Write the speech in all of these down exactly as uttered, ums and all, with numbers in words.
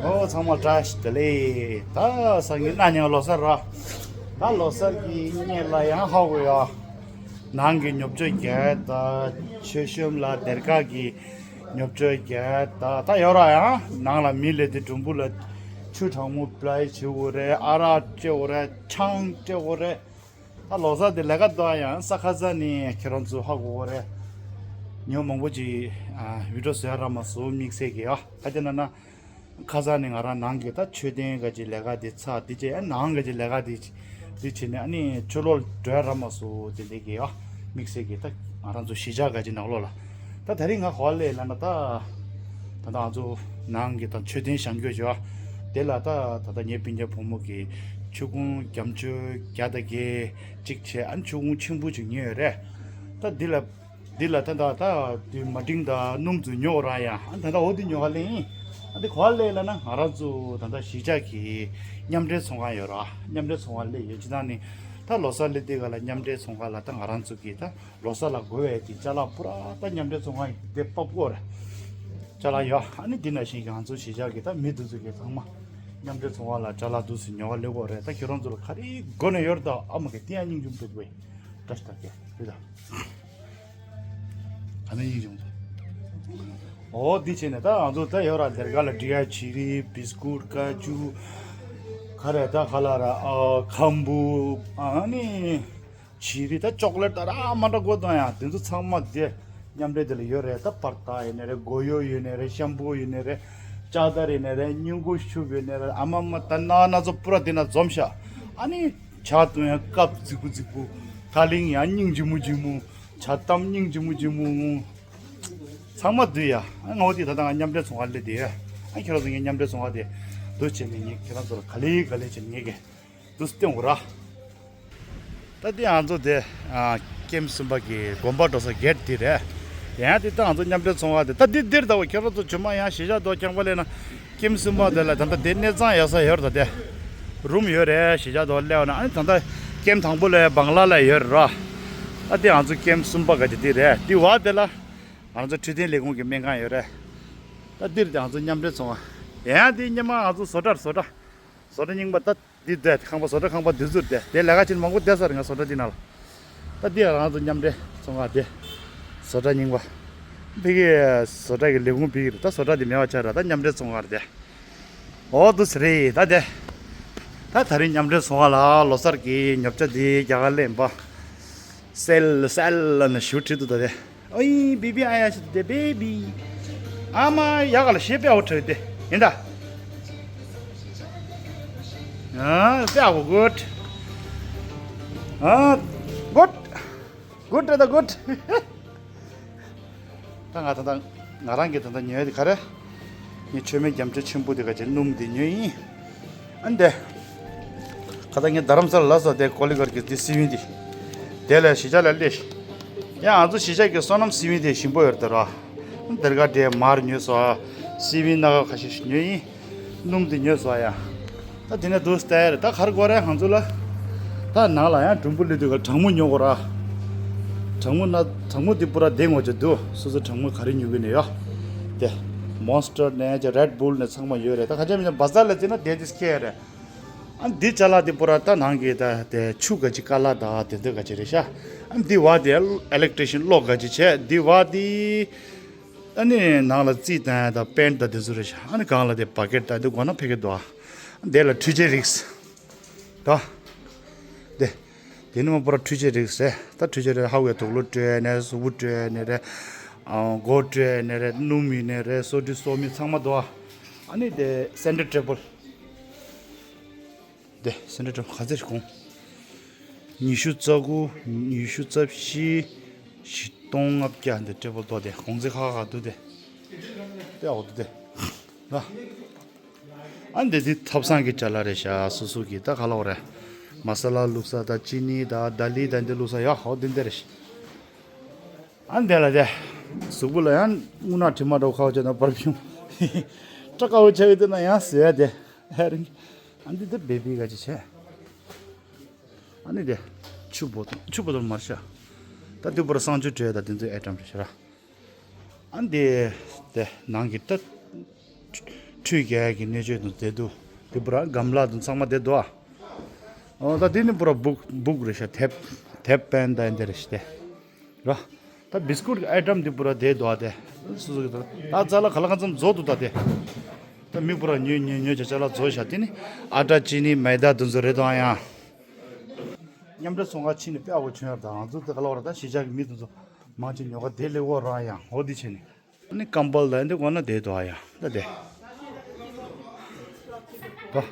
ཨོ་ཚང་མ་བཀྲ་ཤིས་བདེ་ལེགས། ད་སང་ཉིན་གནངས་ཉིན་ལོ་གསར་ར། ད་ལོ་གསར་གྱི་ཉིན་ལ་ཡང་ཧ་གོ་ཡ། ནང་གི་ཉོ་ཆ་རྒྱག་ད། མཆོད་གཤོམ་ལ་སྡེར་ཁ་གི་ཉོ་ཆ་རྒྱག་ད། ད་ཡོད་ར་ཡང་ནང་ལ་མི་སླེབས་དུས་དུམ་བུ་ལ་ཆུ་གྲང་མོ་པ་ལའི་བྱེད་དགོས་རེད། ཨ་རག་སྤྲད་དགོས་རེད། ཆང་སྤྲད་དགོས་རེད། ད་ལོ་གསར་དེ་ལས་ཀ་འདུག་ཡང་ས་ཁ་ས་ནས་ཁྱེད་རང་ཚོ་ཧ་གོ་གོ་རེད། ཉོ་མང་པོ་ཅིག་ཨ་བི་ཌིའོ་བཟོ་ཡ་རག་མ་སོང་དམིགས་བསལ་གྱི་ཨ་ག་དེ་ན་ན། ཁ་ས་ནས་ང་རང་ནང་གི་ད་མཆོད་རྟེན་ག་ཅིག་ལས་ཀ་དེ་ཚ་དེ་བྱས་ཨ་ནང་ག་ཅིག་ལས་ཀ་དེ་དེ་བྱས་ནས་ཨ་ནི་ཕྱི་ལོགས་འགྲོ་ཡ་རག་མ་སོང་དེ་འདྲ་གི་ཨ་དམིགས་བསལ་གྱི་ད་ང་རང་ཚོ་གཞིས་ཆགས་ག་ཅིག་ནང་ལོགས་ལ། ད་དེ་རིང་ང་ག་པར་སླེབས་ལབ་ན་ད། ད་ལྟ་ང་ཚོ་ནང་གི་ད་མཆོད་རྟེན་བཞེངས་རྒྱུ་བྱས་ཨ་དེ་ལ་ད་ད་ལྟ་ངའི་སྤུན་ཀྱག་བུ་མོ་གིས་ཆུ་ཁུང་རྒྱ་མཆོད་བརྒྱ་དང་བརྒྱད་ཅིག་བྱས་ཨ་ནི་ཆུ་ཁུང་ཆེན་པོ་ཅིག་ཉོས་ཡོད་རེད། ད་འདི་ལ་འདི་ལ་ད་ད་ད་དུས་མ་འབྲིང་ད་སྣུམ་ཚོ་ཉོ་ར་ཡ་ཨ་ད་ད་འོ་འདི་ཉོ་ག་ལེན་ཡིན། ཨ་འདི་ག་པར་སླེབས་ལབ་ན་ང་རང་ཚོ་ད་ད་གཞིས་ཆགས་ཀྱི་མཉམ་འབྲེལ་ཚོང་ཁང་ཡོད་ར། མཉམ་འབྲེལ་ཚོང་ཁང་སླེབས་ཡོད་ཅི་ད་ནི་ད་ལོ་གསར་སླེབས་དུས་ག་ལ་མཉམ་འབྲེལ་ཚོང་ཁང་ལ་ད་ང་རང་ཚོ་གི་ད་ལོ་གསར་ལ་དགོས་པའི་དེ་ཅ་ལག་པུ་ར་ད་མཉམ་འབྲེལ་ཚོང་ཁང་དེ་ཕབ་དགོས་རེད། ཅ་ལག་ཡོད་ཨ་ནི་འདི་ན་བཞིན་གྱི་ང་ཚོ་གཞིས་ཆགས་ཀྱི་ད་མི་འདི་ཚོ་གི་ཚང་མ་མཉམ་འབྲེལ་ཚོང་ཁང་ལ་ཅ་ལག་འདུག་སེ་ཉོ་ག་སླེབས་དགོས་རེད། ད་ཁྱེད་རང་ཚོ་ལ་ག་རེ་དགོས་ནས་ཡོད་རེད། ད་ཨ་མ་གི་དེ་ཡང་སྙིང་རྗེ་མོ་འདུག་བས་བཀྲ་ཤིས་བདེ་ལེགས་རེད་ད། ཨ་ནི་སྙིང་རྗེ་མོ་འདུག་འོ་འདི་བྱས་ནས་ད་ང་ཚོ་ད་ཡོད་ར་སྡེར་ཁ་ལ་འབྲི་ཡ་བྱི་རིལ་བིས་ཀུཊ་ཀ་ཅུ་ག་རེ་ད་ག་ལ་ར་ཨ་ཁམ་བུ་ཨ་ནི། བྱི་རིལ་ད་ཅོག་ལེ་ཊི་ད་ར་མ་འདྲ་དགོས་དང་ཡང་དེ་ཚོ་ཚང་མ་དེ་མཉམ་འབྲེལ་དེ་ལ་ཡོད་རེད། ད་པར་ཏ་ཡིན་ནའི་རེད། སྒོ་ཡོ་ཡིན་ནའི་རེད། ཤམ་པུ་ཡིན་ནའི་རེད། ལྕགས་དར་ཡིན་ནའི་རེད། སྙིང་ཁུ་ཤུབས་ཡིན་ནའི་རེད། ཨ་མ་མ་ད་ན་ན་ཚོ་པུ་ར་དེ་ན་འཛོམས་ཤག་ཨ་ནི་ཇ་བཏུང་ཡ་ཀབ་རྫིག་པོ་རྫིག་པོ། ད་ལིང་ཡ་སྙིང་རྗེ་མོ་རྗེ་མོ། ཇ་གཏམ་སྙིང་རྗེ་མོ་རྗེ་མོ། ཚང་མ་འདུས་ཡ། ཨ་ངོ་དེ་ད་ད་ང་མཉམ་འབྲེལ་ཚོང་ཁང་སླེབས་དེ་ཡ། ཨ་ཁྱེད་རང་ཚོ་ངའི་མཉམ་འབྲེལ་ཚོང་ཁང་དེ་འདུག་བྱས་ནས་ངས་ཁྱེད་རང་ཚོ་ལ་ག་ལེ་ག་ལེ་བྱས་ནས་ངས་གི་འདུག་སྟོན་དགོས་ར། ད་འདི་ང་ཚོ་དེ་ཨ་ཀེམ་གསུམ་པ་གི་དགོན་པ་འགྲོ་ས་གེ་ཊི་འདི་རེད། ཡང་དེ་ད་ང་ཚོ་མཉམ་འབྲེལ་ཚོང་ཁང་དེ་ད་འདི་འདིར་ད་བ་ཁྱེད་རང་ཚོ་ཇོ་མ་ཡང་གཞིས་ཆགས་དོ་རྐྱང་པ་སླེབས་ན་ཀེམ་གསུམ་པ་དེ་ལ་ད་ལྟ་དེ་གནས་ཚང་ཡོད་ས་ཡོད་རེད། ད་དེ་རུམ་ཡོད་རེད། གཞིས་ཆགས་དོ་སླེབས་ན་ཨ་ནི་ད་ལྟ་ཀེམ་དང་པོ་ལ་བང་ལ་ལ་ཡོད་རེད་ར། ད་འདི་ང་ཚོ་ཀེམ་གསུམ་པ་ག་ཅིག་འདི་རེད། འདི་བ་དེ་ལ་ང་ཚོ་འཕྲོད་བསྟེན་ལས་ཁུངས་ཀྱི་སྨན་ཁང་ཡོད་རེད། ད་འདིར་དེ་ང་ཚོ་མཉམ་འབྲེལ་ཚོང་ཁང་ཡང་འདི་སྙེ་མ་ང་ཚོ་བཟོ་གྲྭར་བཟོ་གྲྭ། བཟོ་གྲྭ་རྙིང་པ་ད་འདི་བསྡད་ཁང་པ་བཟོ་གྲྭ་ཁང་པ་འདི་ཚུར་བསྡད་དེ་ལས་ཀ་ཆེན་མང་པོ་བསྡད་ས་རེད། ང་བཟོ་གྲྭ་འདི་ནང་ལ་ད་འདི་ང་ཚོ་མཉམ་འབྲེལ་ཚོང་ཁང་དེ་བཟོ་གྲྭ་རྙིང་པ་ཕ་གི་བཟོ་གྲྭ་གི་ལས་ཁུངས་ཕ་གི་རེད། ད་བཟོ་གྲྭ་འདི་མེད་པ་ཆགས་ར། ད་མཉམ་འབྲེལ་ཚོང་ཁང་རེད་དེ། ཨོ་དུ་སི་རེད་ད་དེ། ད་ད་རིང་མཉམ་འབྲེལ་ཚོང་ཁང་ལ་ལོ་གསར་གྱི་ཉོ་ཆ་འདི་རྒྱ་གར་ལེན་པ། སེལ་སེལ་ལ་ནི་ཞུ་ཁྲིད་དུ་ད་དེ། ཨོ་ཡིན་བེ་བི་ཨ་ཡ་ཞིག་དེ་བེ་བི། ཨ་མ་ཡག་ག་ལ་ཞེ་པེ་ཨོ་ཁྲིད་དེ་ཡིན་ད། ཨ་པེ་ཨ་གོ་གུད། ཨ་གུད། གུད་རེད་ད་གུད། ད་ང་ད་ད་ང་རང་གི་ད་ད་ཉོས་དེ་ག་རེ། ངས་མཆོད་མེ་རྒྱ་མཆོད་ཆེན་པོ་དེ་ག་ཅིག་སྣུམ་དེ་ཉོས་ཡིན། ཨ་འདི། ཁ་ད་ངས་རྡ་རམ་ས་ལ་ལ་ས་དེ་ཀོ་ལི་གར་གི་དེ་སི་ཝིན་དེ། དེ་ལ་གཞིས་ཆགས་ལ་སླེབས། ཡང་ང་ཚོ་གཞིས་ཆགས་ཀྱི་སོ་ནམ་སི་ཝིན་དེ་ཞིམ་པོ་ཡོད་རེད་ད་ར། འདིར་ག་དེ་མར་ཉོས་སོ། སི་ཝིན་སྣ་ཁ་ཁ་ཤས་ཤིག་ཉོས་ཡིན། སྣུམ་དེ་ཉོས་སོ་ཡ། ད་དེ་ནས་འདུག་སྟེ་རེད། ད་གར་དགོས་རེད་ང་ཚོ་ལ། ད་ནང་ལ་ཡང་གྲུམ་བུ་ལི་དུས་ག་གྲང་མོ་ཉོ་དགོས་ར། གྲང་མོ་ན་གྲང་མོ་དེ་པུ་ར་དེ་ངོ་ཅི་འདུག་སོ་སོ་གྲང་མོ་ག་རེ་ཉོ་གི་ནས་ཡོད། དེ་མོན་སི་ཊར་ནས་ཀྱི་རེད་བུལ་ནས་ཚང་མ་ཡོད་རེད། ད་ཁ་ཆེ་མི་ཆེ་བ་ཛར་ལ་བརྩིས་ན་དེ་དེ་སྐྱེ་རེད། ཨ་འདི་ཅ་ལག་དེ་པུ་ར་ད་ནང་གི་ད་དེ་ཆུ་ག་ཅི་ཀ་ལ་ད་དེ་འདི་ག་ཅི་རེད་ཤག་ཨ་འདི་བ་དེ་ཨི་ལེག་ཊི་ཤན་གློག་ག་ཅི་བྱས་འདི་བ་དེ། ཨ་ནི་ནང་ལ་རྩིས་བཏང་ཡ་དང་པེན་ཊི་དང་དེ་ཚོ་རེད་ཤག་ཨ་ནི་སྒང་ལ་དེ་བ་ཀེ་ཊི་དང་དེ་དགོས་ན་ཕ་གི་འདུག་ཨ་དེ་ལ་འཕྲུལ་ཆས་རིགས། ད། དེ་ནི་མ་པུ་ར་འཕྲུལ་ཆས་རིགས་རེད། ད་འཕྲུལ་ཆས་རེད། ཧ་གོ་ཡ་དུག་ལོག་སྤྲོད་ནས་གཟུགས་པོ་སྤྲོད་ནས་རེད། ཨ་མགོ་སྤྲོད་ནས་རེད། སྣུམ་ཡིན་ནས་རེད། སོ་དྲི་སོ་མི་ཚང་མ་འདུག་ཨ་ནི་དེ་སེན་ཊར་ཊེ་བལ། དེ་སེན་ཊར་ཊེ་བལ་ག་ཚད་ཞིག་གོང་། ཉི་ཤུ་རྩ་དགུ། ཉི་ཤུ་རྩ་བཞི། བཞི་སྟོང་ལྔ་བརྒྱ། འདི་ཊེ་བལ་ཏོ་དེ་གོང་ཚད་ཁ་ཁ་འདུག་དེ། དེ་ཨོ་འདུག་དེ། ལ། ཨ་འདི་འདི་ཐབ་ཚང་གི་ཅ་ལག་རེད་ཤག་སོ་སོ་གི་ད་ག་ལ་བ་རེད། མ་ས་ལ་བླུགས་ས་དང་ཅི་ནི་དང་དཱ་ལི་དང་འདི་བླུགས་ས་ཡ་ཧོ་འདི་འདི་རེད་ཤག་ཨ་འདི་ལ་དེ། གཟུགས་པོ་ལ་ཡང་རྔུལ་ནག་དྲི་མ་འདྲ་བོ་ཁ་བ་བྱས་ན་པར་ཕིའུམ། སྐྲ་དཀར་བོ་ཆགས་ཡོད་དེ་ན་ཡང་ཟེར་ཡ་དེ། ཧེ་རིང་། ཨ་འདི་འདི་བེ་བི་ག་ཅི་བྱས། ཨ་ནི་དེ། ཆུ་བོ་ཆུ་བོ་དོར་མར་ཤ། ད་དེ་བོར་གསང་སྤྱོད་བྲལ་ད་དེ་ཚོའི་ཨེ་ཊམ་རེད་ཤག་ར། ཨ་འདི། དེ་ནང་གི་ད། འཕྲུལ་ ཆུ་རྒྱག་གི་སྣོད་བཅུད་དང་དེ་དུ་དེ་པུ་ར་གམ་ལ་དང་ཚང་མ་དེ་དུ་ཨ། ཨོ་ད་དེ་ནི་པུ་ར་སྦུག་སྦུག་རེད་ཤག་དེབ་དེབ་པན་ད་འདི་རེད་ཤག་དེ་ར། ད་བིས་ཀུཊ་གི་ཨའི་ཊམ་དེ་པུ་ར་དེ་དུ་ཨ་དེ། སུ་སུ་གི་ད་ད་ཙ་ལ་ག་ལ་ག་ཙམ་བཟོ་འདུག་ད་དེ། ད་མི་པུ་ར་ཉོས་ཉོས་ཉོས་བྱ་ཅ་ལ་བཟོ་ཤག་དེ་ནི་ཨ་ཊ་ཅི་ནི་མེ་ད་དུ་བཟོ་རེད་དོ་ཨ་ཡང་། མཉམ་འབྲེལ་ཚོང་ཁང་ཕྱིན་ནས་དཔེ་ཨ་བོ་བྱུང་ཡོད་ད། ང་ཚོ་དེ་ག་ལ་བ་ར་ད་གཞིས་ཆགས་ཀྱི་མི་དེ་ཚོ་མང་ཆེ་ཉོ་ག་དེ་ལས་འོ་ར་ཡང་འོ་དེ་བྱས་ནས། ཨ་ནི་ཀམ་པལ་ལ་འདི་གོ་ན་དེ་དོ་ཡ་ད་དེ། དོ།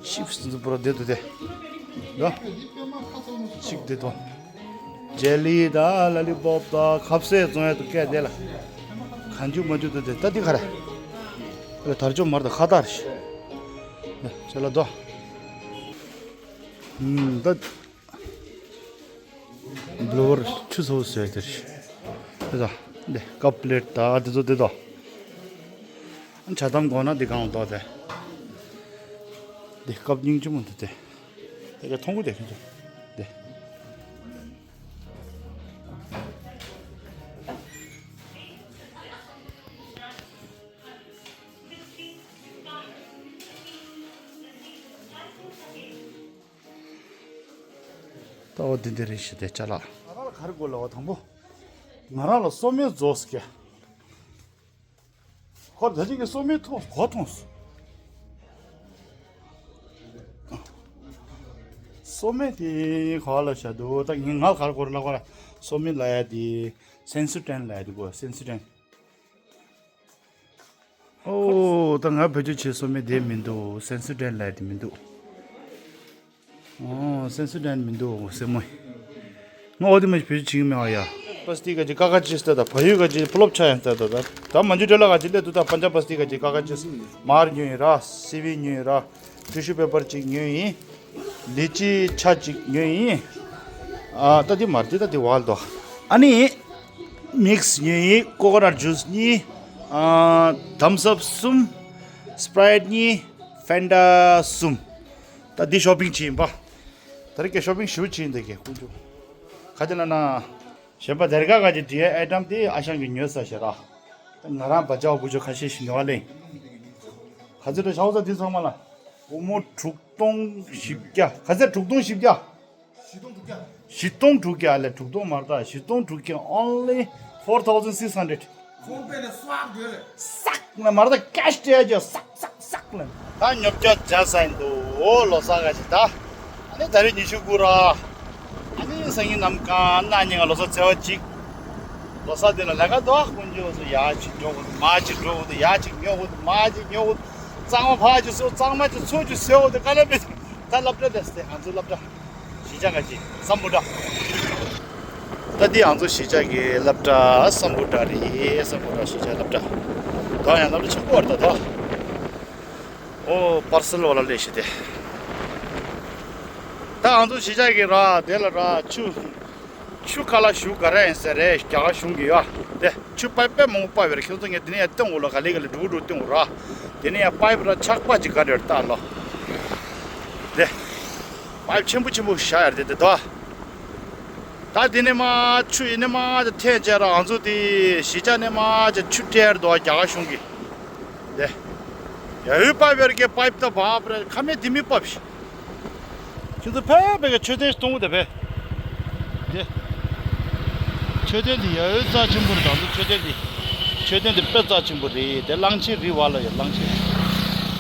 ཆིབས་འཛུགས་པོ་ར་དེ་དོ་དེ། དོ། ཆིག་དེ་དོ། ཇེ་ལི་ད་ལ་ལི་པོབ་ད་ཁ་ཟས་བཙོང་ཡ་དུ་སྐད་དེ་ལ། གང་ཇུ་མ་ཇུ་དུ་དེ་ད་འདི་ག་རེ། ལ་དར་ལྕོག་མར་ད་ཁ་དར་ཤི། ལ་ཅ་ལ་དོ། ཨུམ་ད། བློ་བར་ཆུ་ཚོ་ཟེར་དེ་ཤི། དེ་ད་དེ་ཀབ་པི་ལེཊ་ད་དེ་ཚོ་དེ་དོ། ཇ་དམ་དགོས་ན་དེ་གང་དོ་དེ། དེ་ཀབ་སྙིང་རྗེ་མོ་དེ་དེ། དེ་ག་མཐོང་གི་དེ་ཁྱོད་ཚོ། དེ། ལྟ་བ་འདི་འདི་རེད་ཞེས་དེ་ཅ་ལག་ང་རང་ལ་ག་རེ་དགོས་ལབ་པ་དང་པོ། ང་རང་ལ་སོ་སྨན་རྫོགས་སྐྱ། ཁོ་ད་ཅིག་གི་སོ་སྨན་ཐོངས་གོ་ཐོངས། སོ་སྨན་དེ་ག་ལ་བཞག་འདུག་ད་ངས་ང་གར་སྐོར་ལ་སྐོར་སོ་སྨན་ལ་ཡ་དེ་སེན་སུ་ཏན་ལ་ཡ་དེ་གོ་སེན་སུ་ཏན། ཨོ་ད་ང་བེད་སྤྱོད་བྱེད་སོ་སྨན་དེ་མི་འདུག་སེན་སུ་ཏན་ལ་ཡ་དེ་མི་འདུག་ཨོ་སེན་སུ་ཏན་མི་འདུག་སེ་མོ། ང་འོ་དེ་མ་ཞིག་བེད་སྤྱོད་བྱེད་ཀྱི་མེད་བ་ཡ། པ་སི་ཏི་ག་ཅི་ཀ་ཀ་ཅི་སྟེ་ད་བ་ཡུ་ག་ཅི་ཕུ་ལོབ་ཆ་ཡང་སྟེ་ད་ད་ད་མ་འཇུ་འདྲ་ལ་ག་ཅི་ལས་དུ་ད་པན་ཇ་པ་སི་ཏི་ག་ཅི་ཀ་ཀ་ཅི་མར་ཉོས་ཡིན་ར་སི་བི་ཉོས་ཡིན་ར་ཊི་ཤུ་པེ་པར་ཅིག་ཉོས་ཡིན། ལི་ཅི་ཆ་ཅིག་ཉོས་ཡིན། ཨ་ད་དེ་མར་དེ་ད་དེ་ཝལ་དོ། ཨ་ནི་མིག་སི་ཉོས་ཡིན། ཀོ་ཀོ་ནཊ་ཇུས་གཉིས། ཨ་ཐམ་སི་ཨབ་གསུམ། སི་པ་རའེ་ཊི་གཉིས། ཕན་ཏ་གསུམ། ད་འདི་ཤོ་པིང་བྱས་ཡིན་པ། ད་རེས་ཀྱི་ཤོ་པིང་ཞུ་བྱས་ཡིན་ད་ཀྱི་ཀུན་སྤྱོད། ག་དེ་ལ་ན། གཞན་པ་དེར་ཀ་ག་ཅི་འབྲི་ཡའི་ཨའི་ཊམ་དེ་ཨ་ཞང་གིས་ཉོས་ས་ཞེ་ར། ད་ང་རང་བ་ཅའོ་བུ་ཅོ་ཁ་ཤས་ཤིག་ཉོ་བ་ལེན། ག་ཚོད་རེད་ཤག་ས་འདི་ཚང་མ་ལ། སྒོར་མོ་དྲུག་སྟོང་བཞི་བརྒྱ། ག་ཚོད་དྲུག་སྟོང་བཞི་བརྒྱ། བཞི་སྟོང་དྲུག་བརྒྱ་ལས་དྲུག་སྟོང་མ་རེད་ད། བཞི་སྟོང་དྲུག་བརྒྱ། only four thousand six hundred། ཁོང་པས་ནས་སུ་ཨག་དགོས་རེད། སག་ལ་མར་ད་ཀེཤ་སྤྲད་རྒྱུ་སག་སག་སག་ལ། ད་ཉོ་ཆ་བྱ་ས་ཡིན་འདུག་འོ་ལོ་གསར་ག་ཞིག་ད། ཨ་ནི་ད་རེས་ཉི་ཤུ་དགུ་ར། ཨ་ནི་སང་ཉིན་ནམ་གང་གནངས་ཉིན་ང་ལོ་གསར་ཚེས་པ་གཅིག་ལོ་གསར་དེ་ལ་ལས་ཀ་འདུག་ཨ་དཀོན་མཆོག་སུ་ཡག་ཅིག་འགྲོ་དགོས་འདུག་མ་ཅིག་འགྲོ་དགོས་འདུག་ཡག་ཅིག་ཉོ་དགོས་འདུག་མ་ཅིག་ཉོ་དགོས་འདུག་གཙང་མ་ཕར་ཅིག་བཟོ་གཙང་མ་ཅིག་ཚུར་ཅིག་བཟོ་དགོས་འདུག་དཀའ་ལས་མེད་ད་སློབ་གྲྭ་དེ་སྟེ་ང་ཚོའི་སློབ་གྲྭ། གཞིས་ཆགས་ག་ཅི་སམ་བྷོ་ཊ། ད་འདི་ང་ཚོ་གཞིས་ཆགས་ཀྱི་སློབ་གྲྭ་སམ་བྷོ་ཊ་རེད། སམ་བྷོ་ཊ་གཞིས་ཆགས་སློབ་གྲྭ། ད་ཡང་སློབ་གྲྭ་ཆེན་པོ་བར་ད་ད། ཨོ་པར་སེལ་བ་ལ་ལས་ཤི་དེ། ད་ང་ཚོ་གཞིས་ཆགས་ཀྱི་ར་དེ་ལ་ར་ཆུ། ཆུ་ཁ་ལག་ཞུ་ག་རེ་ཡིན་ཟེར་རེད་རྒྱ་གར་གཞུང་གི་ཡ། དེ་ཆུ་པའིབ་དཔེ་མང་པོ་པ་བེར་ཁྱོད་ཚོ་ངས་དེ་ནས་ཡ་སྟོན་འོ་ལ་ག་ལེ་ག་ལེ་འགྲུག་འགྲུག་སྟོན་འོ་ར། དེ་ནས་ཡ་པའིབ་ར་ཆག་པ་ཅིག་ག་རེ་ལྟ་ལོ། དེ། པའིབ་ཆེན་པོ་ཆེན་པོ་བཞག་ཡར་དེ་དེ་དོ། ད་དེ་ནས་མ་ཆུ་ཡིན་ནས་མ་ཐན་ཅེ་ར་ང་ཚོ་དེ་གཞིས་ཆགས་ནས་མ་ཆུ་སྤྲད་ཡར་དོ་རྒྱ་གར་གཞུང་གི། དེ། ཡ་ཡུལ་པའིབ་ཡར་གྱི་པའིབ་ད་བབ་རེད་ཁ་མེད་དེ་མི་པབ་ཤི། ཁྱེད་ཚོ་ཕེབས་པའི་གི་མཆོད་རྟེན་ཞིག་མཐོང་གི་དེ་ཕེབས། དེ། མཆོད་རྟེན་དེ་ཡ་ཡོད་རྩ་ཆེན་པོ་རེད་ད་ཚོ་མཆོད་རྟེན་དེ། མཆོད་རྟེན་དེ་དཔེ་རྩ་ཆེན་པོ་རེད་དེ་གླང་ཆེན་རི་བ་ལ་ཡོད་གླང་ཆེན།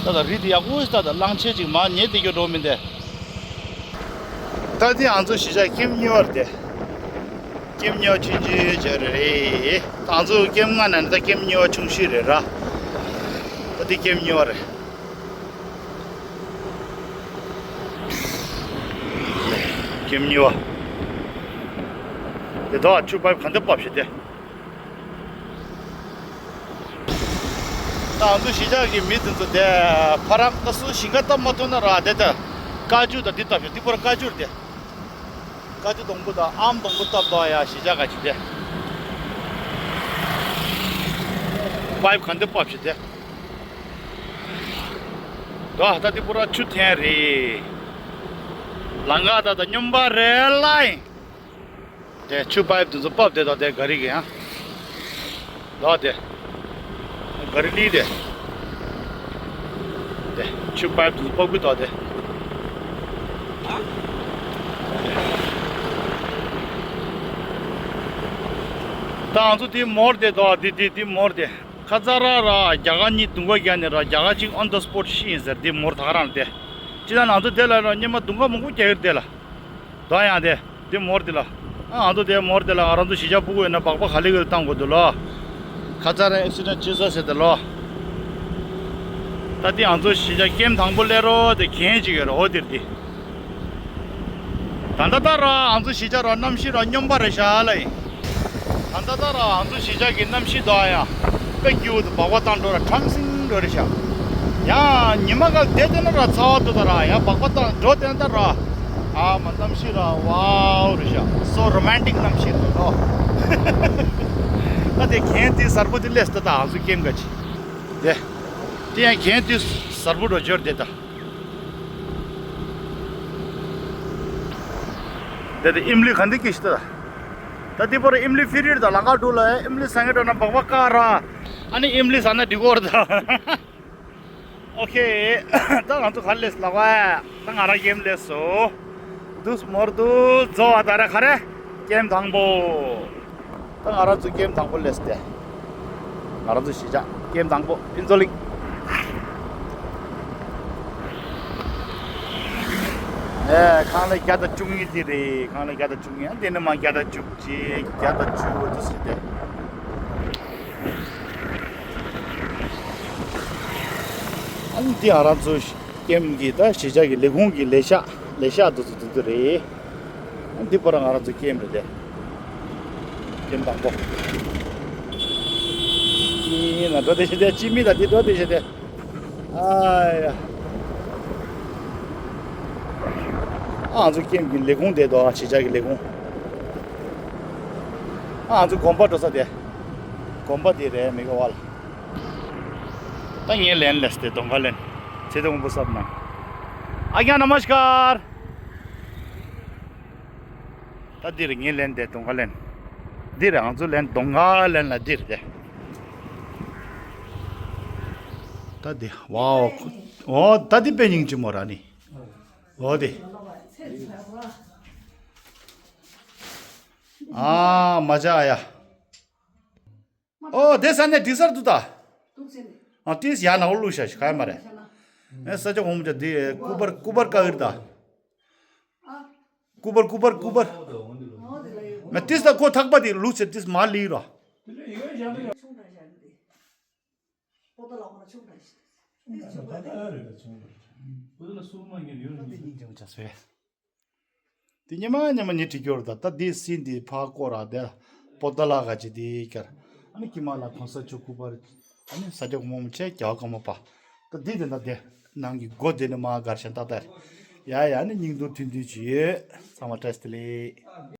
ད་ད་རི་དེ་ཡག་པོ་ཞིག་ད་ད་གླང་ཆེན་ཅིག་མ་ཉེ་དེ་གྱོ་འགྲོ་མིན་དེ། ད་དེ་ང་ཚོ་གཞིས་ཆགས་ཀེམ་གཉིས་པ་རེད་དེ། ཀེམ་གཉིས་པ་ཆུང་ཆུང་ཅིག་རེད། ད་ང་ཚོ་ཀེམ་ལྔ་ནང་ནས་ད་ཀེམ་གཉིས་པ་ཆུང་ཤོས་རེད་ར། ད་དེ་ཀེམ་གཉིས་པ་རེད། ཀེམ་གཉིས་པ། དེ་དག་ཆུ་པའིབ་ག་འདྲ་པབ་ཤི་དེ། ད་ང་ཚོ་གཞིས་ཆགས་ཀྱི་མི་དེ་ཚོ་དེ་ཕ་རང་ཀ་སུ་ཞིང་ཁ་བཏབ་མ་ཐུབ་ན་ར་དེ་ད་ཀ་ཅུ་དང་འདི་བཏབ་ཤི་འདི་པར་ཀ་ཅུ་རེད་དེ། ཀ་ཅུ་སྡོང་པོ་དང་ཨམ་སྡོང་པོ་བཏབ་དོ་ཡ་གཞིས་ཆགས་ག་ཅི་དེ། པའིབ་ག་འདྲ་པབ་ཤི་དེ། ད་ད་འདི་པུ་ར་ཆུ་ཐན་རེད། ལམ་ཁ་ད་ད་སྨྱོན་པ་རེད་ལ་ཡིན། དེ་ཆུ་པའིབ་དེ་ཚོ་ཕབ་དེ་དང་དེ་ག་རི་གི་ཡང་། ལོ་དེ། ག་རི་ལི་དེ། དེ་ཆུ་པའིབ་དེ་ཚོ་ཕབ་གི་དོ་དེ། ད་ང་ཚོ་དེ་མོར་དེ་དོ་དེ་དེ་དེ་མོར་དེ། ཁ་ཚ་ར་ར་རྒྱ་གར་གཉིས་དུང་ག་རྒྱག་ནས་ར་རྒྱ་གར་གཅིག་on the spot ཤི་ཡིན་ཟེར་དེ་མོར་ད་ག་རང་དེ། ཅི་ད་ང་ཚོ་དེ་ལ་ར་སྙེ་མ་དུང་ག་མང་པོ་རྒྱག་གི་རེད་དེ་ལ། དོ་ཡང་དེ། དེ་མོར་དེ་ལ། ཨ་ང་ཚོ་དེ་མོར་དེ་ལ་ང་རང་ཚོ་གཞིས་ཆགས་སྤུ་གུ་ཡོད་ན་སྦག་སྦག་ག་ལེ་ག་ལེ་བཏང་དགོས་འདུག་ལོ། ཁ་ཚ་ར་ཨེག་སི་ཌེན་ཊི་བྱེད་ས་ཟེར་དེ་ལོ། ད་དེ་ང་ཚོ་གཞིས་ཆགས་ཀེམ་དང་པོ་སླེབས་རོགས་དེ་གན་ཅིག་ཡོད་རོགས་དེར་དེ། ད་ད་ད་ར་ང་ཚོ་གཞིས་ཆགས་ར་གནམ་གཤིས་ར་སྨྱོན་པ་རེད་ཤག་ལ་ཡིན། ད་ད་ད་ར་ང་ཚོ་གཞིས་ཆགས་ཀྱི་གནམ་གཤིས་དང་ཡང་དཔེ་སྐྱིད་པོ་འདུག་སྦག་སྦག་བཏང་འགྲོ་ར་གྲང་སིང་འགྲོ་རེད་ཤག་ཡང་ཉི་མ་ག་བསྡད་བསྡད་ན་ར་ཚ་བ་འདུག་ད་ར་ཡང་སྦག་སྦག་བཏང་འགྲོ་བསྡད་ན་ད་ར། ཨ་མ་གནམ་གཤིས་ར་ཝའོ་རེད་ཤག so romantic གནམ་གཤིས་རེད་ལོ། ད་དེ་གན་དེ་གསར་པོ་དེ་སླེབས་ད་ད་ང་ཚོ་ཀེམ་ག་ཅི། དེ། དེ་ཡང་གན་དེ་གསར་པོ་འགྲོ་འབྱོར་བསྡད་ད། དེ་དེ་ཨིམ་ལི་ག་འདི་ཀི་ཤི་ད། ད་དེ་པར་ཨིམ་ལི་ཕི་རིར་ད་ལ་ཀ་འགྲོ་ལ་ཨིམ་ལི་ས་ངེ་འགྲོ་ན་སྦག་སྦག་ཀ་ར། ཨ་ནི་ཨིམ་ལི་ས་ན་འགྲིག་གོ་ར་ད། ཨོ་ཁེ། ད་ང་ཚོ་ག་རེ་ལས་ལ་བ། ད་ང་རང་ཀེམ་ལས་སོ། དུས་མོར་དུ་རྫོ་བ་ད་ར་ག་རེ། ཀེམ་དང་པོ། ད་ང་རང་ཚོ་ཀེམ་དང་པོ་ལས་ཏེ། ང་རང་ཚོ་གཞིས་ཆགས་ཀེམ་དང་པོ་ཨིན་ཛོ་ལིང་། ཨེ་ཁང་ལ་བརྒྱ་དང་བཅུ་གཉིས་དེ་རེད། ཁང་ལ་བརྒྱ་དང་བཅུ་གཉིས། ཨ་འདི་ནི་མ་བརྒྱ་དང་བཅུ་གཅིག་བརྒྱ་དང་བཅུ་དུ་ཟེར་ཏེ། ཨ་ནི་འདི་ང་རང་ཚོ་ཀེམ་གྱི་ད་གཞིས་ཆགས་ཀྱི་ལས་ཁུངས་ཀྱི་ལས་ཤག་ལས་ཤག་དུ་ཚོ་འདུག་དུ་རེད། འདི་པར་ང་རང་ཚོ་ཀེམ་རེད་དེ། ཀེམ་དང་པོ། ཡིན་ན་འགྲོ་དེ་ཤེས་དེ་ཅི་མི་ད་འདི་འགྲོ་དེ་ཤེས་དེ། ཨ་ཡ། ཨ་ང་ཚོ་ཀེམ་གྱི་ལས་ཁུངས་དེ་དོ་ཨ་གཞིས་ཆགས་ཀྱི་ལས་ཁུངས། ཨ་ང་ཚོ་དགོན་པ་འགྲོ་ས་དེ། དགོན་པ་དེ་རེད་མི་ག་བ་ལ། ད་ངས་ལན་ལས་དེ་གདོང་ཁ་ལན། ཚེ་དང་པོ་སབ་ན། ཨ་ཀྱང་ན་མ་ཤ་ཀར། ད་འདིར་ངའི་ལན་དེ་གདོང་ཁ་ལན། འདིར་ང་ཚོ་ལན་གདོང་ཁ་ལན་ལ་འདིར་དེ། ད་འདི་ཝའོ། ཨོ་ད་འདི་དཔེ་སྙིང་རྗེ་མོ་ར་ནི། ཨོ་དེ། ཨ་མ་ཅག་ཡ། ཨོ་དེ་ས་ནས་འདི་སར་འདུག་ད། ཨ་ཏིས་ཡ་ན་འོ་ལུ་ཤ་ཤ་ཁ་ཡ་མ་རེད། ཨེ་ས་ཆ་ཧོམ་ཅ་འདི་ཀུ་པར་ཀུ་པར་ཀ་ཨིར་ད། ཀུ་པར་ཀུ་པར་ཀུ་པར། མ་ཏིས་ད་ཁོ་ཐག་པ་དེ་ལུག་ཚེ་ཏིས་མ་ལི་རོ། དེ་ཉི་མ་ཉི་མ་ཉི་ཁྲི་སྐྱོར་ད་ད་དེ་སྲིན་དེ་ཕ་སྐོར་ར་དེ་པོ་ཏ་ལ་ག་ཅི་དེ་ཀར། ཨ་ནི་ཀི་མ་ལ་གོང་ས་མཆོག་སྐུ་པར། ཨ་ནི་ས་ཆ་མོ་མོ་ཆེ་རྒྱ་བ་ཀ་མོ་པ། ད་དེ་དེ་ན་དེ་ནང་གི་སྒོ་དེ་ནི་མ་གར་ཤན་ཏག་ཏག་རེད། ཡ་ཡ་ནི་སྙིང་དུ་མཐུན་མཐུན་ཅི་ཡོད། ཚང་མ་བཀྲ་ཤིས་བདེ་ལེགས།